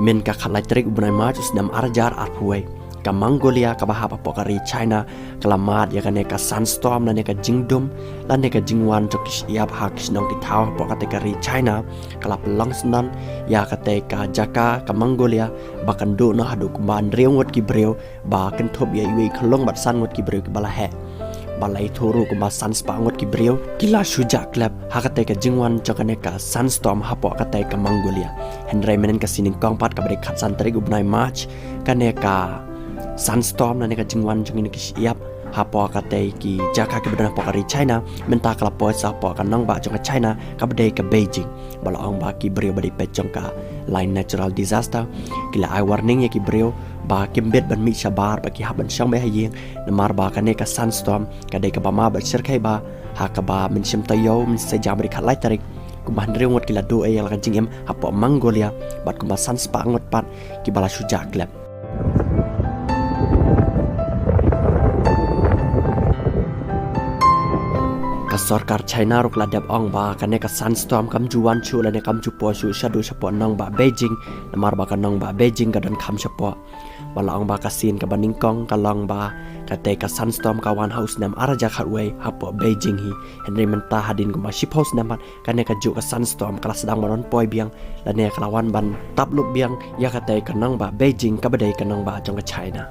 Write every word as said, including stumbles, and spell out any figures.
Mynta ka khatlai tarik u bnai March u snem arhajar arphew wei, ka Mongolia kaba hap hapoh ka ri China ka la mad ïa kane ka sunstorm lane ka jingdum lane ka jingwan jong ki shyiap ha ki shnong ki thaw hapoh kata ka ri China ka la pynlong syndon ïa kata ka jaka ka Mongolia ba kan duh noh haduh kumba hynriew ngut ki briew ba kynthup ïa iwei i khyllung bad san ngut ki briew kiba la heh. Ba la ïathuh ruh kumba san spah ngut ki briew ki la shu jah klep ha kata ka jingwan jong kane ka sunstorm hapoh kata ka Mongolia. Hynrei mynhynnin ka sngi nyngkong pat kaba dei khatsan tarik u bnai March, kane ka sunstorm lane ka jingwan jong kine ki shyiap hapoh kata ki jaka kiba don hapoh ka ri China mynta ka la poi sa hapoh ka nongbah jong ka China kaba dei ka Beijing. Ba la ong ba ki briew ba dei peit jong ka line natural disaster ki la ai warning ïa ki briew ba kim bit ban mih shabar ba ki hap ban shong beit ha ïing, namar ba kane ka sunstorm ka dei kaba mad bad shyrkhei bha ha kaba mynshym taïew, mynsngi ba dei khatlai tarik, kumba hynriew ngut ki la duh ïa la ka jingim hapoh Mongolia bad kumba san spah ngut pat kiba la shu jah klep. Ka sorkar China ruh ka la dep ong ba kane ka sunstorm kam ju wan shuh lane kam ju poi shuh shaduh shapoh nongbah Beijing, namar ba ka nongbah Beijing ka don kham shapoh. Ba la ong ba ka sien kaba nyngkong ka long ba kata ka sunstorm ka wan ha u snem arhajar khatwei hapoh Beijing hi. Hynrei mynta hadien kumba shiphew snem pat kane ka juh ka sunstorm ka la sdang ban wan poi biang lane ka la wan ban tap lup biang ïa kata ka nongbah Beijing kaba dei ka nongbah jong ka China.